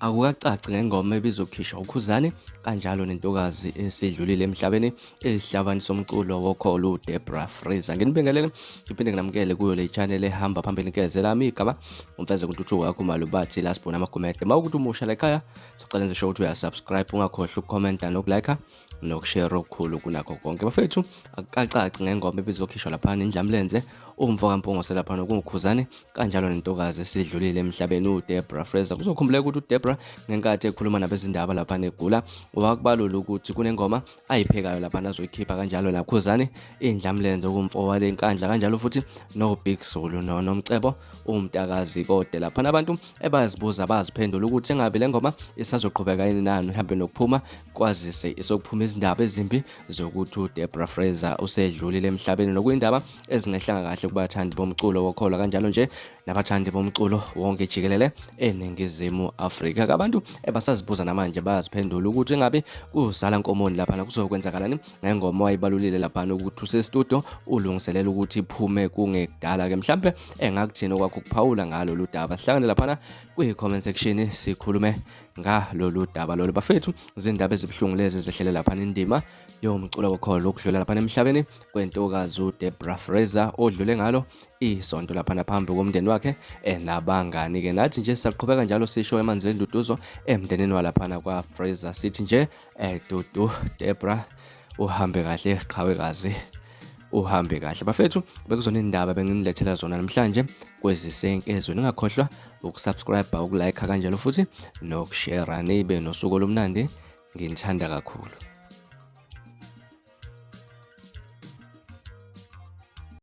Akukacaci ngengoma ebizokhishwa uKhuzani kanjalo nentokazi esidlulile emhlabeni esihlabani somculo wokholo uDebra Fraser. Nginibingelele ngiphinde nginamukele kuyo le channel ehamba phambili nkeze lami igama umfeze kuntuthuko yakho malubathi la sibona amagumede. Mawukuthi umusha la ekhaya sicela nje ukuthi uyasubscribe ungakhohlwa ukucomment nokulike nokushare okukhulu kunakho konke. Bafethu akukacaci ngengoma ebizokhishwa laphana indlamlenze umfo kaMpungose laphana kunguKhuzani kanjalo nentokazi esidlulile emhlabeni uDebra Fraser. Kuzokhumbuleka ukuthi uDebra ngenkathi ekhuluma nabezindaba laphana egula wakubalula ukuthi kunengoma ayiphekayo laphana azoyikhipha kanjalo naKhuzani indlamlenze kumfo wale nkandla kanjalo futhi noBig Zulu noNomcebo umntakazi kode laphana abantu ebazibuza baziphendula ukuthi engabe le ngoma isazoqhubeka yini nani mhlawumbe nokuphuma kwazise isokuphuma izindaba ezimbi zokuthi uDebra Fraser usedlulile emhlabeni nokuyindaba ezingehlanga kahle kubathandi bomculo wokholo kanjalo nje nabathandi bomculo wonke jikelele eNingizimu Afrika. Abantu ebasazibuza namanje bayaziphendula ukuthi engabe kuzala nkomoni laphana kuzokwenzakalani ngengoma wayibalulile laphana ukuthi usestudio ulungiselela ukuthi iphume kungekudala ke mhlampe engakuthini okwakho ukuphawula ngalo ludaba. Sihlangane laphana kwi-comment section sikhulume ngalolu daba lolu bafethu. Izindaba ezibuhlungu lezi zehlele laphana indima yomculo wokholo okudlula laphana emhlabeni kwentokazi uDebra Fraser odlule ngalo isonto laphana phambi komndeni wakhe enabangani ke nathi nje saqhubeka njalo sisho emanzini enduduzo emndenini walaphana kwa Fraser sithi nje Dudu Debra uhambe kahle qhawekazi uhambe kahle bafethu. Bekuzona indaba benginilethela zona namhlanje kwezisenkezweni. Ningakhohlwa ukusubscribe, ukulike kanjalo futhi nokushare. Nibe nosuku olumnandi, nginithanda kakhulu.